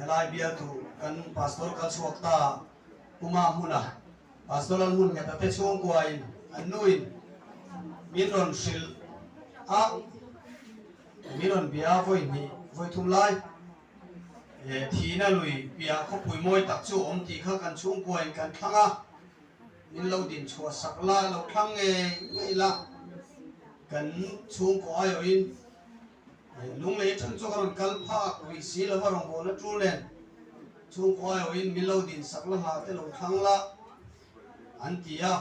Helai bialtu kan Pastor kal chhuak ta Puma hmuna Pastor Lalhmun Ngheta te chhungkuain an nuin min rawn hrilh a, min rawn bia a vawi hnih vawi thum lai thihna lui piah khawpui mawi tak chu awm tih kha kan chhungkuain kan thlang a, min lo din chhuah sak la, lo thlang ngei ngei la, kan chhungkaw aiawhin Lunglei atang chu ka rawn kal phak rih si lova rawngbawlna tul nen chhungkaw aiawhin min lo din sak la hla te lo thlang la an ti a,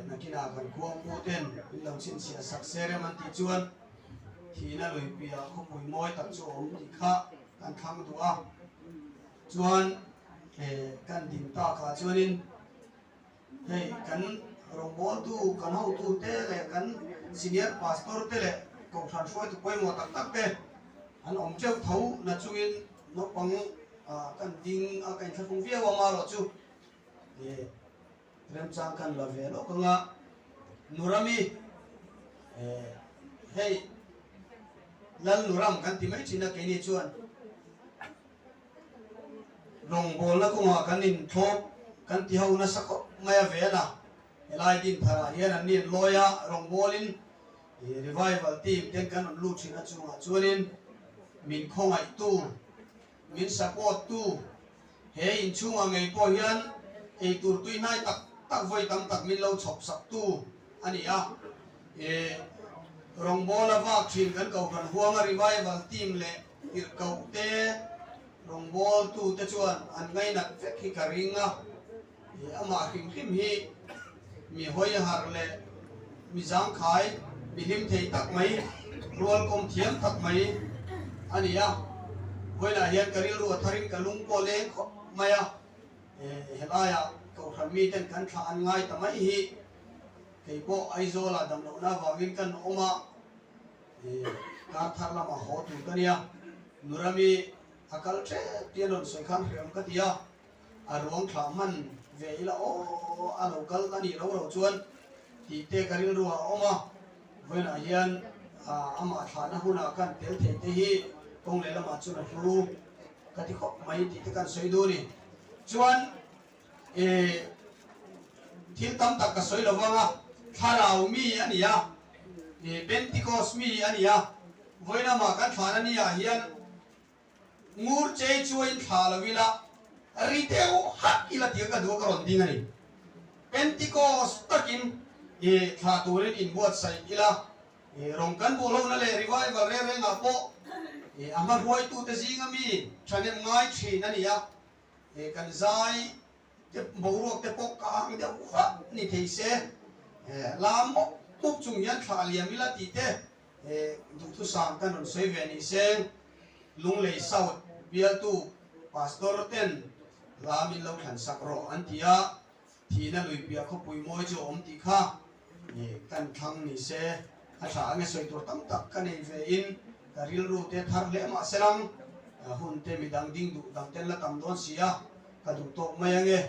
nakinah kan khuangpu ten min lo chhinchhiah sak se rem an tih chuan thihna lui piah khawpui mawi tak chu a awm tih kha kan thlang duh a, chuan kan din takah chuanin. Hei kan rawngbawltu, kan hotu te leh kan senior pastor te leh kohhran hruaitu pawimawh tak tak te an awm teuh tho na chungin naupang kan ding a ka inthlahrung viau a marawh chu remchang kan la ve lawk anga Nurami hei Lal Nuram kan ti mai thin a keini chuan. Rawngbawlna kawngah kan inthlawp kan ti ho nasa khawp mai a vel a, helai Dintharah hian an ni an lawi a, rawngbawlin revival team ten kan rawn lut thin a chungah chuanin min khawngaihtu, min support tu he inchhungah ngei pawh hian eitur tuihnai tak tak vawi tam tak min lo chhawp sak tu a ni a, rawngbawla vak thin kan kohhran huanga revival team leh Tirhkoh te, rawngbawltu te chuan an ngainat vek hi ka ring a, amah hrim hrim hi mi hawiharh leh mi zangkhai, mi hlim thei tak mai, rualkawm thiam tak mai a ni a. Vawiinah hian ka rilru a tharin ka lung pawh leng khawp mai a, helaiah kohhran miten kan thlah an ngai ta mai hi kei pawh Aizawlah damlohna avangin kan awm a. Kar thar lamah haw tur ka nia, Nurami a kal tep tih a rawn sawi khan hreawm ka ti a, a ruang thlah hman ve ila aw a lo kal a nih ro ro chuan tih te ka rilru ah a awm a, vawiinah hian amah thlahna hunah kan tel theih te hi kawng leh lamah chuan a hlu ka ti khawp mai tih te kan sawi dun i chuan E, thil tam tak ka sawi lo vang a, thlarau mi a ni a, e, Pentecost mi a ni a, vawilamah kan thlan a nia hian ngur chei chuain thla lo ila, ri deuh hat ila tih ka duh a ka rawn ding a ni. Pentecost takin e, thla turin inbuatsaih ila, e, rawng kan bawhlohna leh revival reng rengah pawh e, a hmahruaitute zinga mi thahnem ngai thin a ni a, He kan zai te boruak te pawh kang deuh vah ni thei se, lam mup mup chung hian thlah liam ila tih te duhthusam kan rawn sawi ve ni se. Lunglei South bialtu Pastor ten lam in lo thlan sak rawh an ti a, thihna lui piah khawpui mawi chu a awm tih kha kan thlang ni se. A tha ange sawi tur tam tak ka nei ve in Ka rilru te thar hle mah se lang, hun te midang ding duh dang ten la tam dawn si a, ka duh tawk mai ange.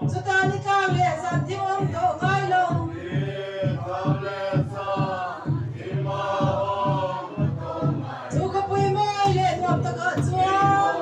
Chutah ni tlang leh zan thim awm tawh ngai lo. Chu khawpui mawi leh nuam takah chuan.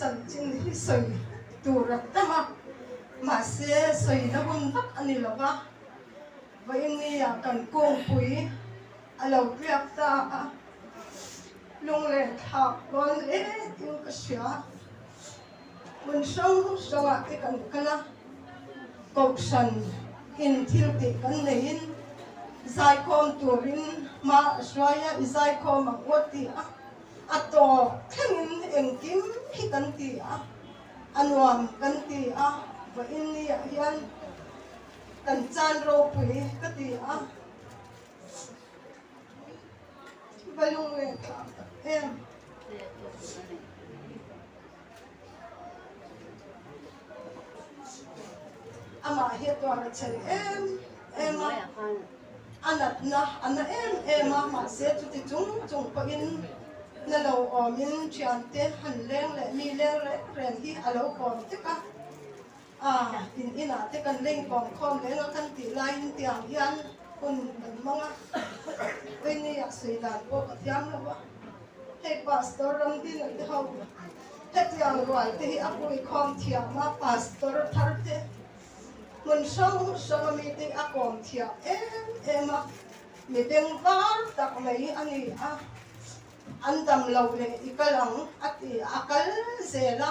chanchin hi sawi tur a tam a, mahse sawina hun vak a ni lo va, vawinia kan kungpui a lo tliak ta a, lunglen thlak dawn hle in ka hria. Hmun hrang hrangah te kan kal a, kohhran in thil tih kan neiin zaikhawm turin hma a hruai a, i zaikhawm ang u a ti a, a tawp thlengin engkim hi kan ti a, a nuam kan ti a, vawiin niah hian kan chan ropui ka ti a, va lunglen thlak tak em. Amah hi a tuar a chhel em em a, a natna a na em em a, mahse chuti chung chung pawhin na lo awmin thiante han leng leh mi leng reng reng hi a lo kawm vek a, a in inah te kan leng kawm khawm reng a kan tih laiin tiang hian hun kan hmang a, Winnie-a sawi dan pawh ka thiam lo a. Hei Pastor Ramdina te ho hetiang ruai te hi a puikhawm thiam a, Pastor thar te hmun hrang hrang a mi te a kawm thiam em em a, mi beng var tak mai a ni a, an dam lo leh i kal ang a ti a kal zel a,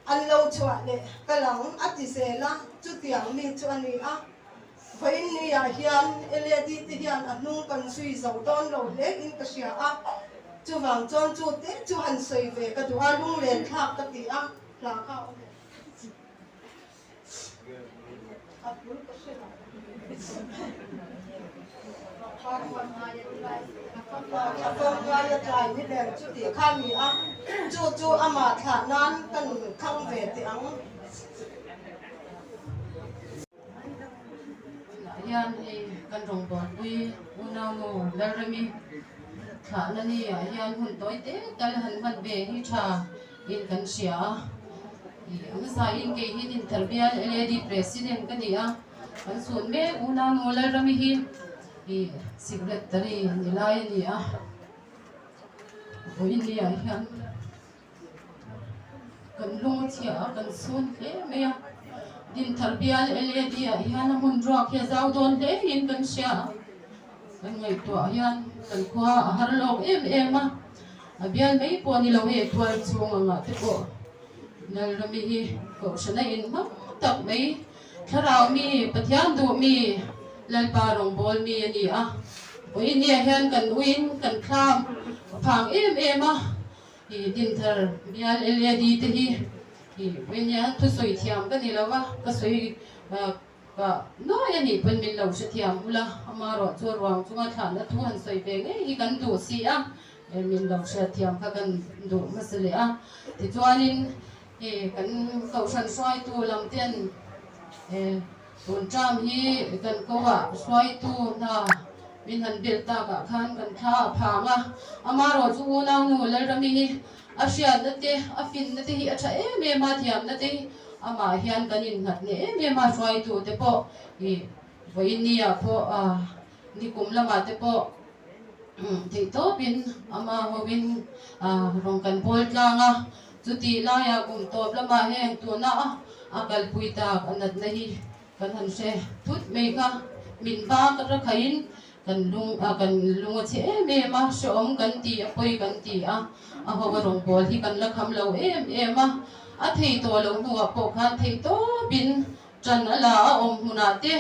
an lo chhuah leh kal ang a ti zel a, chutiang mi chu a ni a. Vawiin niah hian LAD te hian a hnung kan zui zo dawn lo hle in ka hria a, chuvang chuan chu te chu han sawi ve ka duh a, lunglen thlak ka ti a, hla kha a awm em? A bul ka hre lo. A fam ngai a tlai ni nen chu tih kha a ni a, chu chu amah thlah nan ka nun thlang ve teh ang. Tunah hian hei kan rawngbawlpui unaunu Lalremi thlahna ni ah hian hun tawi te tal han hman ve hi tha in kan hria a. Ih a hmasa in kei hi Dinthar bial LAD President ka ni a, kan chhun mek unaunu Lalremi hi ih Secretary ni lai a ni a, vawiin ni ah hian. Kan lung a chhia a, kan chhun hle mai a. Dinthar bial LAD ah hian a hmun ruak hi a zau dawn hle in kan hria a. Kan ngaihtuah hian kan khua a har lawk em em a. A bial mai pawh a ni lo hei tual chhung angah te pawh Lalrami hi kohhran a inhmang tak mai. Thlarau mi, Pathian duh mi, Lalpa rawngbâwl mi a ni a. Vawiin hian kan uiin kan thlam a phang em em a. I Dinthar bial LAD te hi i nia thusawi thiam ka ni lo va, ka sawi ka nuai a nih pawn min lo hrethiam ula, amarawh chu ruang chunga thlahna thu han sawi ve ngei hi kan duh si a, min lo hriatthiam kha kan duh hmasa leh a. Tichuanin i kan kohhran hruaitu lam ten tun term hi kan ko ah hruaitu hna Min han belh takah khan kan thla a phang a, amarawh chu unaunu Lalrami hi a hriatna te, a finna te hi a tha em em a, thiamna te hi amah hian kan innghat hneh em em a, hruaitu te pawh i vawiin nia pawh nikum lamah te pawh theihtawpin ama hovin rawn kan bawl tlang a, chutih laiah kum tawp lamah heng tuna a kalpui tak a natna hi Kan han hre thut mai kha min ba ka ra khaiin kan lung a kan lung a chhe em em a, hrehawm kan ti a, pawi kan ti a, a ho a rawngbâwl hi kan la kham lo em em a, a thei tawh loh hnuah pawh khan theih tawpin ṭan a la a awm hmunah te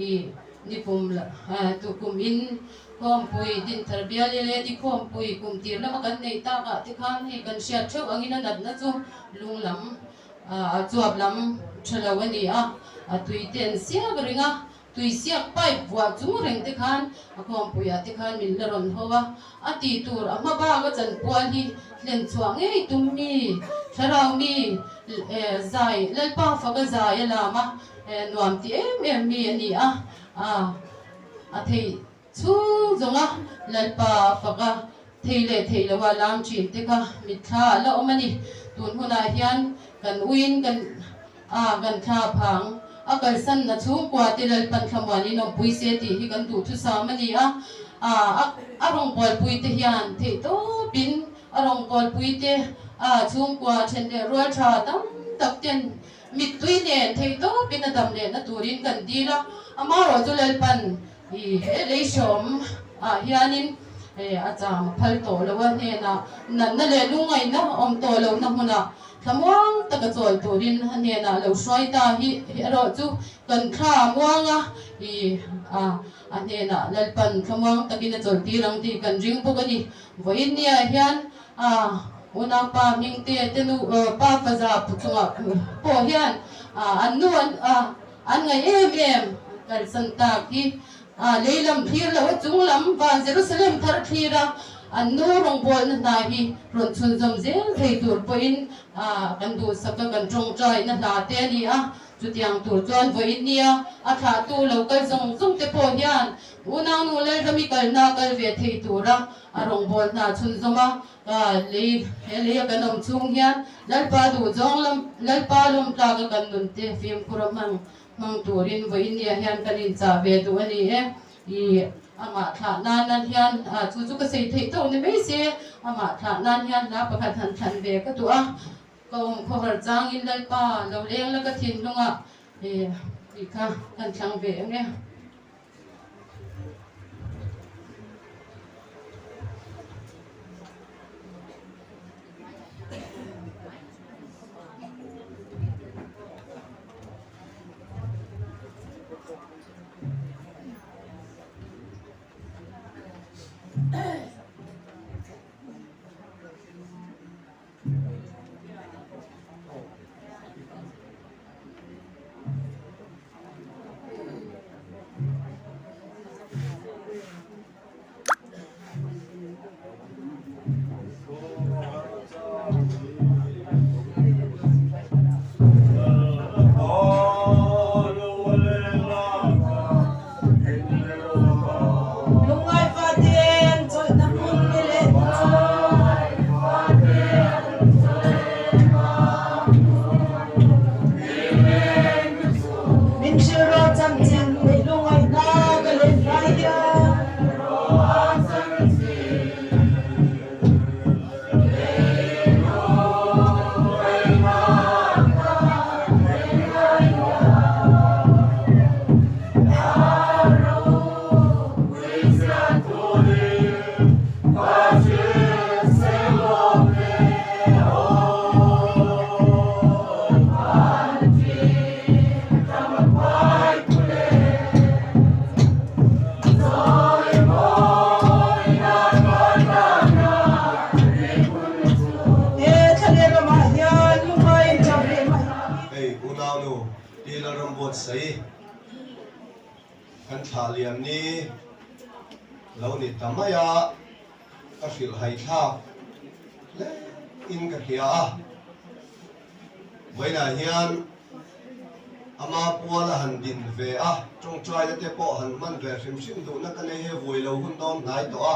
i nikum tukum in khawmpui Dinthar bial i leh Dikhawmpui kum tir lama kan neih takah te khan hei kan hriat theuh angin a natna chu lung lam A chuap lam tha lo a ni a, a tui te an siak reng a, tui siak pipe vuah chung reng te khan a khawmpuiah te khan min la rawn ho a, a tih tur a hma bak a chanpual hi hlen chhuah ngei tum mi, thlarau mi zai Lalpa faka zai a lam a, nuam ti em em mi a ni a, a theih Chhung zawnga Lalpa faka thei leh theih loha lam thin te kha mitthla a la awm a ni. Tun hunah hian kan uiin kan a kan thla phang a kalsanna chhungkua te Lalpan thlamuanin awmpui se tih hi kan duhthusam a ni a. A a rawngbawlpui te hian theihtawpin a rawngbawlpui te A chhungkua then leh rual tha tam tak ten mittui nen theihtawpin a dam lehna turin kan dil a, amaherawh chu Lalpan i he leihrawm ah hianin a cham a phal tawh lo a, hnenah natna leh lungngaihna awm tawh lohna hmunah thlamuang taka chawl turin a hnenah lo hruai ta hi erawh chu kan thla muang a, i a a hnenah Lalpan thlamuang takin a chawlh tir ang tih kan ring bawk a ni. Vawiin niah hian a unaupa Hmingte te nu pa Faza chungah pawh hian an nu an an ngaih em em kalsan tak hi lei lam thlir loh a chung lam van Jerusalem thar thlir a an nu rawngbawlna hna hi rawn chhunzawm zel thei tur pawhin kan duhsak a kan tawngtaina hla te a ni a. Chutiang tur chuan vawiin nia a thlahtu lo kal zawng zawng te pawh hian unaunu Lalrami kalna kal ve thei tura a rawngbâwl hna chhunzawm a, ka lei he leia kan awm chhung hian Lalpa duhzawng lam Lalpa lawmtlaka kan nun te fimkhur a hmang hmang turin vawiin nia hian kan inchah ve duh a ni e. I amah thlah nan nan hian chu chu ka sei theih tawk ni mai se amah thlah nan hian hla pakhat han thlan ve ka duh a. Ka awm khawhar changin Lalpa lo leng la ka thinlungah tih kha kan thlang ve ang e. Lungngai faten chawlhna hmun ni leh Min hrilh rawh chanchin lei lungngaihna ka len lai hian. He thlaleh ramah hian lungngai in ṭap rih mai. Hei unaunu Pi Lalrambuatsaii. Kan thlah liam ni lo ni ta mai a, ka hrilh hai thlak hle in ka hria a. Vawiinah hian ama pual a han din ve a, tawngtaina te pawh han hman ve hrim hrim duhna ka nei he vui lo hun dawn hnai tawh a,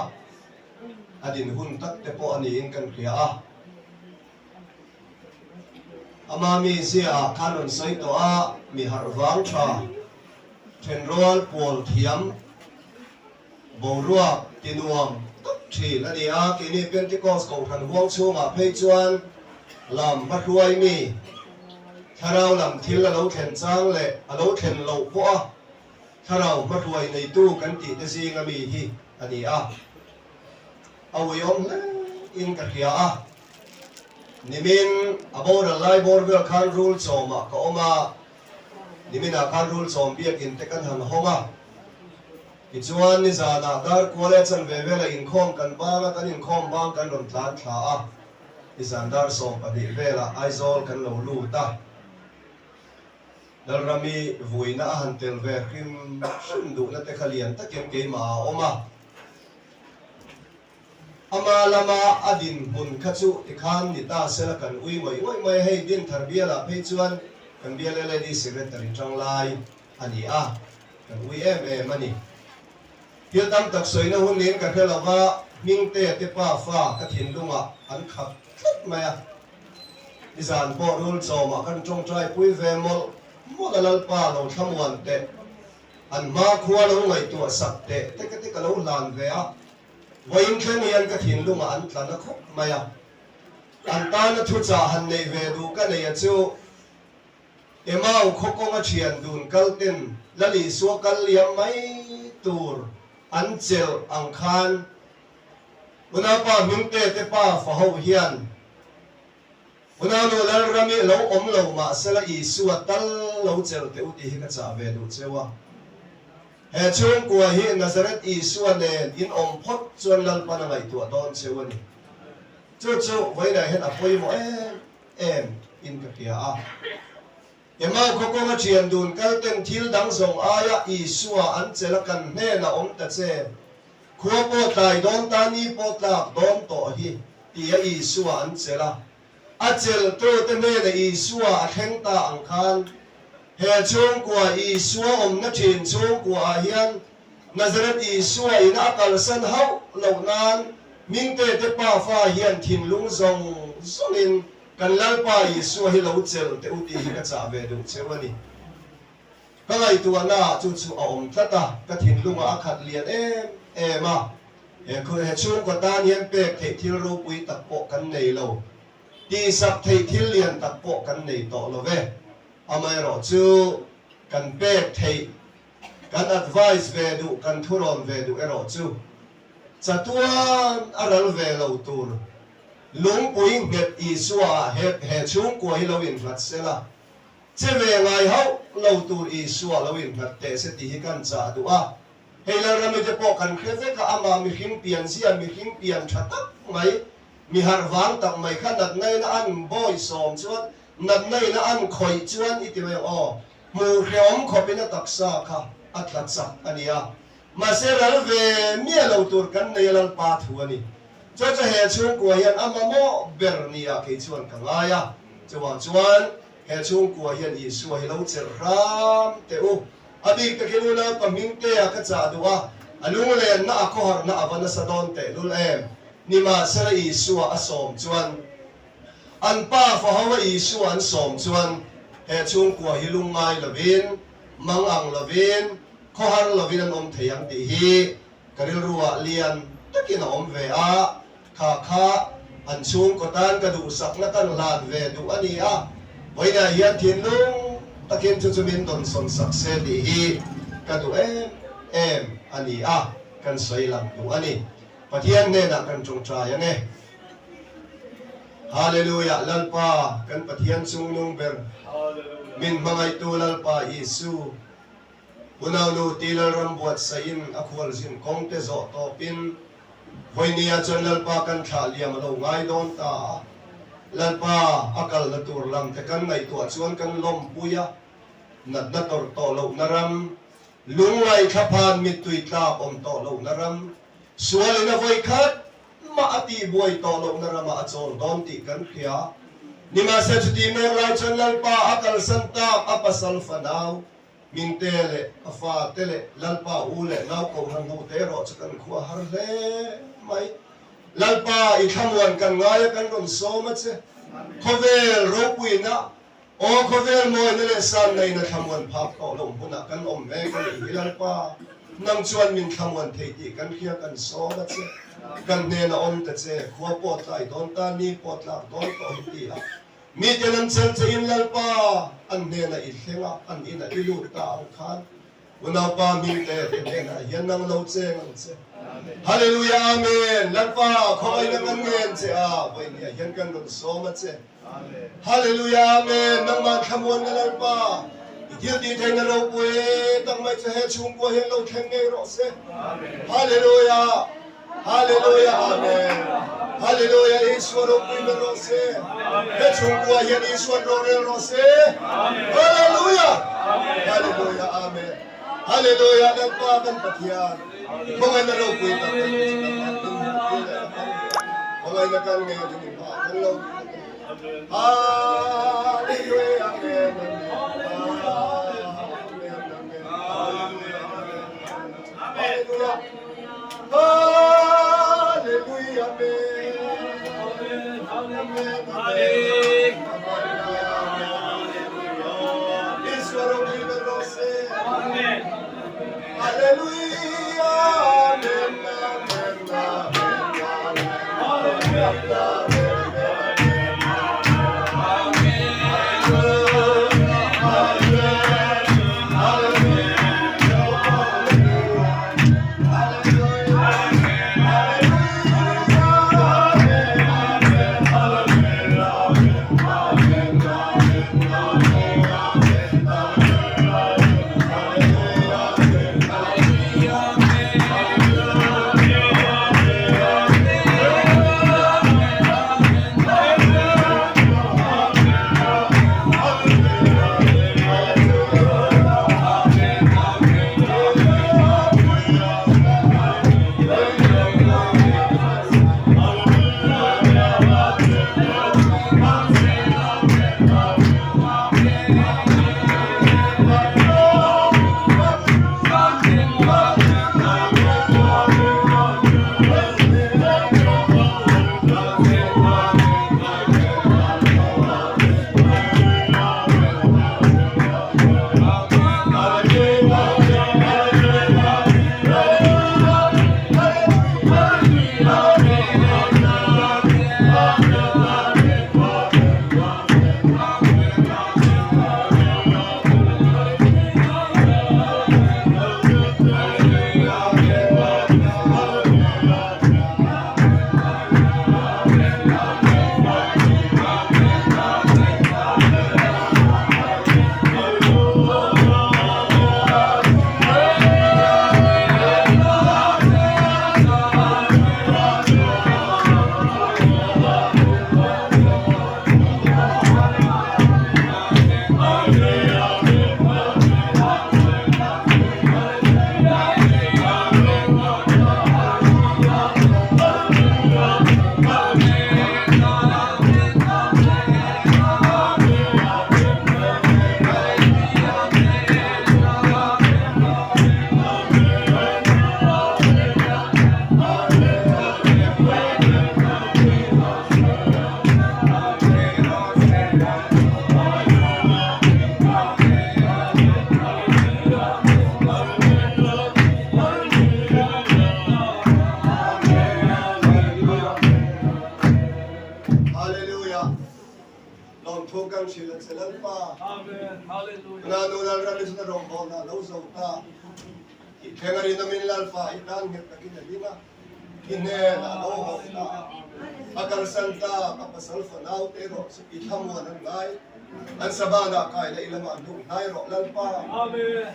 a din hun tak te pawh a niin kan hria a. Ama mi ziaah khan rawn sawi tawh a, mi harh vang tha, thenrual pawl thiam, boruak ti nuam tak thin a ni a. Keini Pentecost Kohhran huang chhungah phei chuan lam hmahruai mi, thlarau lam thil a lo thlen chang leh a lo thlen loh pawh a thlarau hmahruai neitu kan tih te zinga mi hi a ni a. A uiawm hle in ka hria a. Nimin a boral lai bawr vel khan rul chawmah ka awm a, niminah khan rul chawm biakin te kan han hawng a. Tichuan nizanah dar kual e chanve vela inkhawm kan bang a, kan inkhawm bang kan rawn tlan thla a, nizan dar 12 velah Aizawl kan lo lut a. Lalrami vuina a han tel ve hrim hrim duhna te kha lian takin keimah a awm a. Ama lama a dinhmun kha chu tikhan ni ta sela kan ui ngawih ngawih mai a, hei Dinthar bialah phei chuan kan bial LAD Secretary tang lai a ni a, kan ui em em a ni. Thil tam tak sawina hun niin ka hre lova, Hmingtea te pa fa ka thinlungah an khat tlat mai a, nizan pawh rul chawmah kan tawngtai pui ve mawlh mawlh a Lalpa lo thlamuan teh. An hmakhua lo ngaihtuah sak teh te ka te ka lo hlan ve a, vawiin thleng hian ka thinlungah an tla na khawp mai a. An tana thuchah han neih ve duh ka nei a chu Emau khaw kawnga thian dun kal ten Lal Isua kal liam mai tur an chelh ang khan Unaupa Hmingte te pa fa ho hian Unaunu Lalrami lo awm lo mahsela Isua tal lo chelh teh u tih hi ka chah ve duh cheu a. He chhungkua hi Nazareth Isua nen in awm phawt chuan Lalpan a ngaihtuah dawn cheu a ni. Chu chu vawiinah hian a pawimawh em em in ka hria a. Emau khaw kawnga thian dun kal ten thil dang zawng aia Isua an chelh a kan hnenah awm ta che. Khua pawh tlai dawn ta ni pawh tlak dawn tawh hi tia Isua an chelh a. A chelhtute hnena Isua a thleng ta ang khan he chhungkua Isua awmna thin chhungkuaah hian Nazareth Isua ina a kalsan hauh loh nan Hmingtete pafa hian thinlung zawng zawngin kan Lalpa Isua hi lo chelh teh u tih hi ka chah ve duh cheu a ni. Ka ngaihtuahnaah chu chu a awm tlat a, ka thinlungah a khat lian em em a. He he chhungkaw tan hian pek theih thil ropui tak pawh kan nei lo, tihsak theih thil lian tak pawh kan nei tawh lo ve. Amaherawh chu kan pek theih, kan advice ve duh, kan thurawn ve duh erawh chu chatuan a ral ve lo tur lungpui nghet Isua-ah he he chhungkua hi lo innghat sela. Che ve ngai hauh lo tur Isua lo innghat teh se tih hi kan chah duh a. Hei Lalrami te pawh kan hre vek a, amah mihring pian zia, mihring pian tha tak mai, mi harh vang tak mai kha natna ina an bawi sawm chuan, natna ina an khawih chuan i ti mai ang aw, hmuh hrehawm khawpin a taksa kha a tla chak a nia. Mahse ral ve miah lo tur kan nei a Lalpa thu a ni. Chu chu he chhungkua hian a mamawh ber nia kei chuan ka ngai a. Chuvang chuan he chhungkua hian Isua hi lo chelh hram teh u. A bik takin unau pa Hmingtea ka chah duh a, a lunglenna a khawharna a va nasa dawn tehlul em? Nimahsela Isua a sawm chuan an pa faho a Isua an sawm chuan he chhungkua hi lungngai lovin, mangang lovin, khawhar lovin an awm thei ang tih hi ka rilruah lian takin a awm ve a, kha kha an chhungkaw tan ka duhsakna kan hlan ve duh a ni a, vawiinah hian thinlung takin chu chu min dawnsawn sak se tih hi ka duh em em a ni a, kan sawi lang duh a ni. Pathian hnenah kan tawngtai ang e. Hallelujah Lalpa kan Pathian chungnung ber min hmangaihtu Lalpa Isu. Unaunu ti Lalram buatsaihin a khualzin kawng te zawh tawpin vawinia chuan Lalpa kan thlah liam a lo ngai dawn ta a. Lalpa a kalna tur lam te kan ngaihtuah chuan kan lawmpui a, natna tawrh tawh lohna ram, lungngai thlaphan mittui tlak awm tawh lohna ram, sualin a vawikhat mah a tihbuai tawh lohna ramah a chawl dawn tih kan hria. Nimahse chuti mek lai chuan Lalpa a kalsan tak a pasal fanau Minte leh a fate leh Lalpa u leh nau kohhran ho te erawh chu kan khua har hle mai. Lalpa i thlamuan kan ngai a kan rawn sawm a che. Khawvel ropuina, aw khawvel mawina leh sannaina thlamuan phak tawh lo hmunah kan awm mek a nih hi Lalpa, nang chuan min thlamuan thei tih kan hria kan sawm a che. Kan hnena awm ta che, khua pawh tlai dawn ta, ni pawh tlak dawn tawh hi ti a. Miten an chelh che in Lalpa an hnenah i thleng a, an inah i lut ta ang khan unaupa Hmingte te hnenah hian nang lo cheng ang che. Hallelujah Amen Lalpa khawngaihna kan ngen che a, vawinia hian kan rawn sawm a che. Hallelujah Amen Nangmah thlamuanna Lalpa i thil tih theihna ropui tak mai chu he chhungkua hian lo thleng ngei rawh se. Hallelujah Hallelujah Amen Hallelujah Isua ropui ber rawh se He chhungkua hian Isuan rorel rawh se Hallelujah Hallelujah Amen Hallelujah Lalpa kan Pathian khawngaihna ropui tak mai te chu kan han din hmuh tir leh kan khawngaihna kan ngei a ding hma kan lo Hallelujah Amen Amen Amen Hallelujah Hallelujah Amen Amen Amen Isua ropui ber rawh se Amen Hallelujah Amen Amen Amen Amen Amen Amen. Lawmthu kan hrilh a che Lalpa. Tuna nu Lalrami chuan a rawngbawlna a lo zo ta. I thleng a rinawmin Lalpa i tan nghet takin a ding a, i hnenah a lo haw ta. A kalsan ta, ka pasal fanau te erawh chu i thlamuan an ngai. An sabanah kai la i lamah hnuk hnai rawh Lalpa.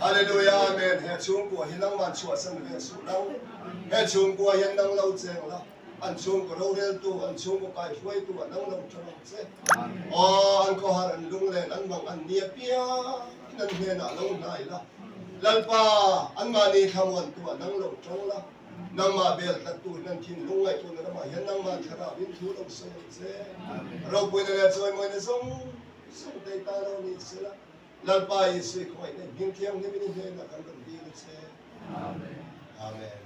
Hallelujah Amen He chhungkua hi nangman chhuahsan ve suh lo. He chhungkua hian nang lo cheng la. An chhungkaw roreltu, an chhungkaw kaihruaitu an ang lo tha ang che. Aw, an khawhar, an lunglen, an mang, an nia piangin an hnenah lo hnai la. Lalpa, anmahni thlamuantu an ang lo tang la. Nangmah bel tlattu in an thinlung ngaihtuahna ramah hian nangmah thlarau in thu lo sawi ang che. Ropuina leh chawimawina zawng zawng te i ta lo ni sela. Lalpa Isui khawngaihna in hming thianghlim in i hnenah kan rawn dil a che. Amen.